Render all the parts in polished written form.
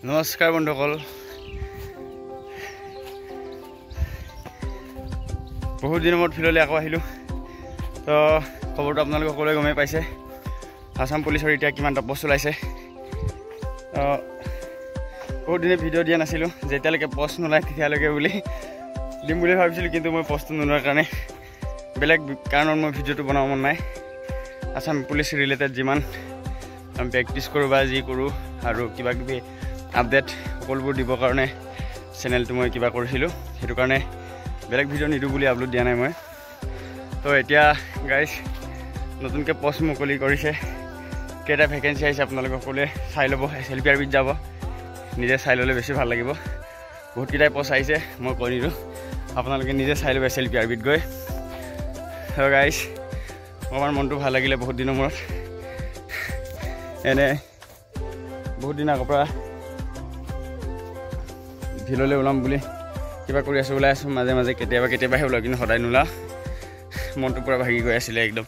নমস্কাৰ বন্ধুসকল, বহুত দিনৰ মূৰত ফিল্ডলৈ আকৌ আহিলোঁ। তো খবৰটো আপোনালোকে সকলোৱে গমেই পাইছে, আছাম পুলিচৰ এতিয়া কিমানটা পষ্ট ওলাইছে। বহুত দিনে ভিডিঅ' দিয়া নাছিলোঁ, যেতিয়ালৈকে পষ্ট নোলায় তেতিয়ালৈকে বুলি দিম বুলি ভাবিছিলোঁ, কিন্তু মই পষ্টটো নোলোৱাৰ কাৰণে বেলেগ কাৰণত মই ভিডিঅ'টো বনাব মন নাই। আছাম পুলিচ ৰিলেটেড যিমান আমি প্ৰেক্টিছ কৰোঁ বা যি কৰোঁ আৰু কিবা কিবি আপডেট সকলোবোৰ দিবৰ কাৰণে চেনেলটো মই কিবা কৰিছিলোঁ, সেইটো কাৰণে বেলেগ ভিডিঅ' নিদিওঁ বুলি আপলোড দিয়া নাই মই। তো এতিয়া গাইজ নতুনকৈ পষ্ট মুকলি কৰিছে, কেইটা ভেকেঞ্চি আহিছে আপোনালোকে সকলোৱে চাই ল'ব। এছ এল পি আৰ বিত যাব, নিজে চাই ল'লে বেছি ভাল লাগিব। বহুতকেইটাই পষ্ট আহিছে, মই কৈ নিদিওঁ, আপোনালোকে নিজে চাই ল'ব এছ এল পি আৰ বিত গৈ। তো গাইজ অকণমান মনটো ভাল লাগিলে বহুত দিনৰ মূৰত, এনে বহুত দিন আগৰ পৰা ফিল্ডলৈ ওলাম বুলি কিবা কৰি আছোঁ, ওলাই আছোঁ মাজে মাজে, কেতিয়াবা কেতিয়াবাহে ওলাওঁ, কিন্তু সদায় নোলাওঁ। মনটো পূৰা ভাগি গৈ আছিলে একদম।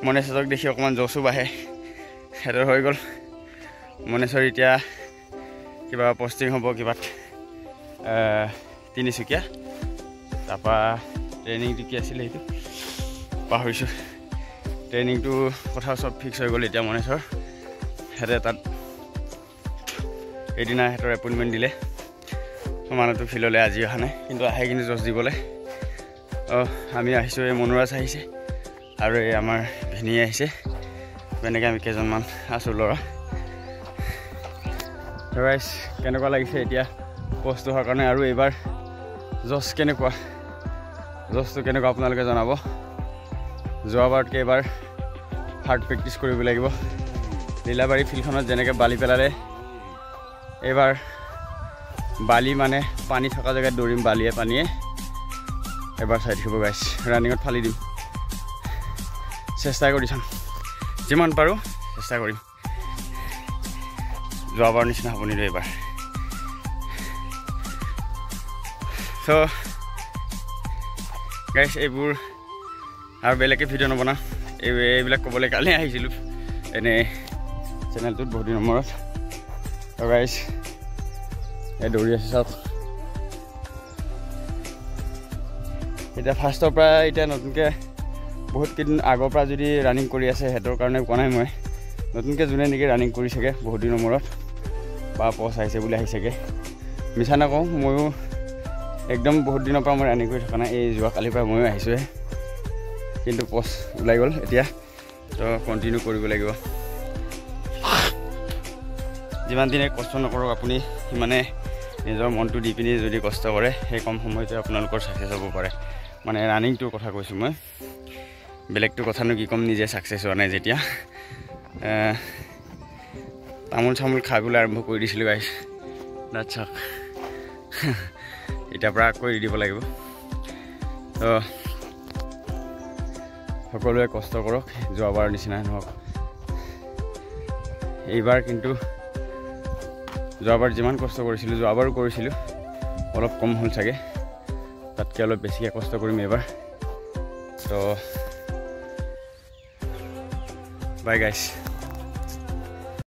মনেশ্বৰক দেখি অকণমান জচো বাঢ়ে, সিহঁতৰ হৈ গ'ল। মনেশ্বৰ এতিয়া কিবা পষ্টিং হ'ব কিবাত তিনিচুকীয়া, তাৰপৰা ট্ৰেইনিংটো কি আছিলে সেইটো পাহৰিছোঁ। ট্ৰেইনিংটো কথা চব ফিক্স হৈ গ'ল এতিয়া মনেশ্বৰ। সিহঁতে তাত এইদিনা সিহঁতৰ এপইণ্টমেণ্ট দিলে। মানুহটো ফিল্ডলৈ আজি অহা নাই, কিন্তু আহে কিন্তু জজ দিবলৈ। অঁ, আমি আহিছোঁ, এই মনোৰাজ আহিছে আৰু এই আমাৰ ভিনী আহিছে, এনেকৈ আমি কেইজনমান আছোঁ ল'ৰা। ৰাইজ কেনেকুৱা লাগিছে এতিয়া পষ্ট হোৱাৰ কাৰণে, আৰু এইবাৰ জজ কেনেকুৱা, জজটো কেনেকুৱা আপোনালোকে জনাব। যোৱাবাৰতকৈ এইবাৰ হাৰ্ড প্ৰেক্টিছ কৰিব লাগিব। লীলাবাৰী ফিল্ডখনত যেনেকৈ বালি পেলালে, এইবাৰ বালি মানে পানী থকা জেগাত দৌৰিম, বালিয়ে পানীয়ে। এবাৰ চাই থাকিব গাইছ, ৰানিঙত ফালি দিম, চেষ্টা কৰি চাম, যিমান পাৰোঁ চেষ্টা কৰিম। যোৱাবাৰ নিচিনা হ'ব নিদিওঁ এইবাৰ। চ' গাইছ এইবোৰ আৰু বেলেগকৈ ভিডিঅ' নবনাওঁ, এইবিলাক ক'বলৈ কালি আহিছিলোঁ এনেই চেনেলটোত বহুত দিনৰ মূৰত। ত' গাইছ এই দৌৰি আছোঁ চাওক। এতিয়া ফাৰ্ষ্টৰ পৰা এতিয়া নতুনকৈ বহুত কেইদিন আগৰ পৰা যদি ৰানিং কৰি আছে সিহঁতৰ কাৰণে কোৱা নাই মই, নতুনকৈ যোনে নেকি ৰানিং কৰিছেগৈ বহুত দিনৰ মূৰত বা পষ্ট আহিছে বুলি আহিছেগৈ, মিছা নকওঁ, ময়ো একদম বহুত দিনৰ পৰা মই ৰানিং কৰি থকা নাই, এই যোৱাকালিৰ পৰা ময়ো আহিছোঁহে, কিন্তু পষ্ট ওলাই গ'ল এতিয়া, তো কণ্টিনিউ কৰিব লাগিব। যিমান দিনে কষ্ট নকৰক আপুনি, সিমানে নিজৰ মনটো দি পিনি যদি কষ্ট কৰে, সেই কম সময়তে আপোনালোকৰ ছাকচেছ হ'ব পাৰে। মানে ৰানিংটোৰ কথা কৈছোঁ মই, বেলেগটোৰ কথানো কি ক'ম, নিজে ছাকচেছ হোৱা নাই যেতিয়া। তামোল চামোল খাবলৈ আৰম্ভ কৰি দিছিলোঁ গাইছ, দাঁত চাওক এতিয়াৰ পৰা আকৌ এৰি দিব লাগিব। তো সকলোৱে কষ্ট কৰক, যোৱাবাৰৰ নিচিনাই নহওক এইবাৰ। কিন্তু যোৱাবাৰ যিমান কষ্ট কৰিছিলোঁ, যোৱাবাৰো কৰিছিলোঁ, অলপ কম হ'ল চাগে, তাতকৈ অলপ বেছিকৈ কষ্ট কৰিম এইবাৰ। তো বাই গাইছ।